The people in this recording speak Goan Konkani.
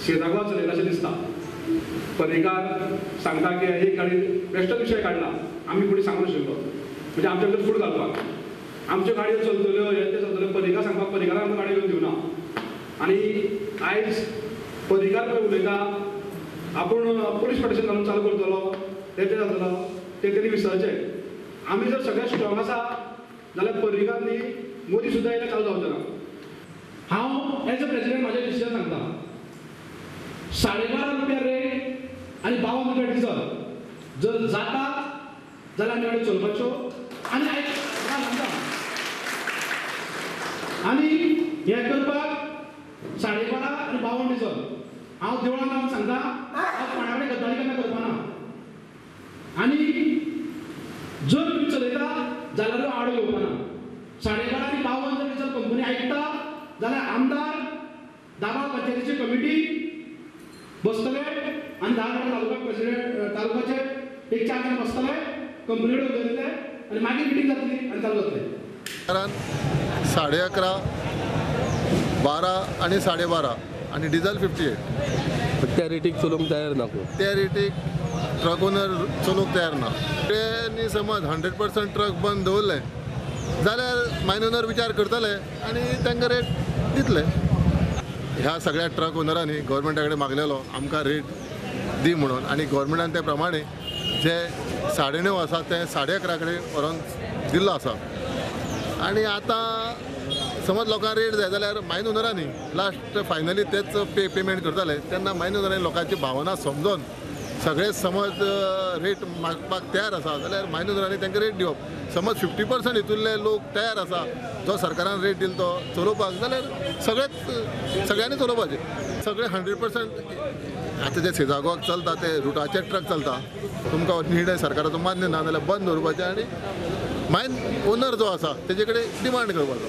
सेजागोवा चलयला अशें दिसता. पर्रीकार सांगता की एक गाडी बेश्टोच विशय काडला, आमी फुडें सांगूंक नाशिल्लो, म्हणजे आमच्या भितर फूट घालपाक. आमच्यो गाडयो चलतल्यो, हे ते चलतल्यो, पर्रीकार सांगपाक पर्रीकारान आमकां गाडी घेवन दिवना. आनी आयज पर्रीकार पळय उलयता आपूण पुलीस प्रोटेक्शन घालून चालू करतलो, ते ते जातलो, ते तेणी विसरचें. आमी जर सगळे स्ट्रॉंग आसा जाल्यार पर्रीकार न्ही मोदी सुद्दां येयल्यार चालू जावचो ना. हांव एज अ प्रेसिडेंट म्हाजें डिसिजन सांगता, 12.5 रुपया रेट आनी 52 रुपया डिजल जर जाता जाल्यार आमी गाडी चलोवपाच्यो. आनी आयज सांगता आनी हें करपाक 12.5 आनी 52 डिजल हांव देवळान रावन सांगता, हांव कोणा कडेन गद्दारी केन्ना करपाना. आनी जर तुमी चलयता जाल्यार आडो घेवपाना. 12.5 आनी 52 जर डिजल कंपनी आयकता जाल्यार आमदार दाबाळ पंचायतीची कमिटी बसतले आनी 10 जाण तालुका प्रेसिडेंट तालुकाचे एक 4 जाण बसतले, कंपनी कडेन उलयतले आनी मागीर मिटींग जातली आनी चालू जातले. कारण 11.5, 12 आनी 12.5 आनी डिजल 58. त्या रेटीक चलोवंक तयार ना कोण, त्या रेटीक ट्रक ओनर चलोवंक तयार ना. तेणी समज 100% ट्रक बंद दवरले जाल्यार मायन ओनर विचार करतले आनी तांकां रेट दितले. ह्या सगळ्या ट्रक ओनरांनी गव्हर्मेंटा कडेन मागलेलो आमकां रेट दी म्हणून, आनी गव्हर्मेंटान ते प्रमाणे जे 9.5 आसा ते 11.5 कडेन व्हरोन दिल्लो आसा. आनी आतां समज लोकांक रेट जाय जाल्यार मायन ओनरांनी लास्ट फायनली तेच पेमेंट करतले, तेन्ना मायन ओनरांनी लोकांची भावना समजून सगळे समज रेट मागपाक तयार आसा जाल्यार मायन ओनरांनी तांकां रेट दिवप. समज 50% हितूंतले लोक तयार आसा जो सरकारान रेट दिलो तो चलोवपाक जाल्यार सगळेच सगळ्यांनी चलोवपाचें. सगळे 100% आतां जे सेजागोवाक चलता ते रुटाचे ट्रक चलता, तुमकां निर्णय सरकाराचो मान्य ना जाल्यार बंद दवरपाचें आनी मायन ओनर जो आसा तेजे कडेन डिमांड करपाचो.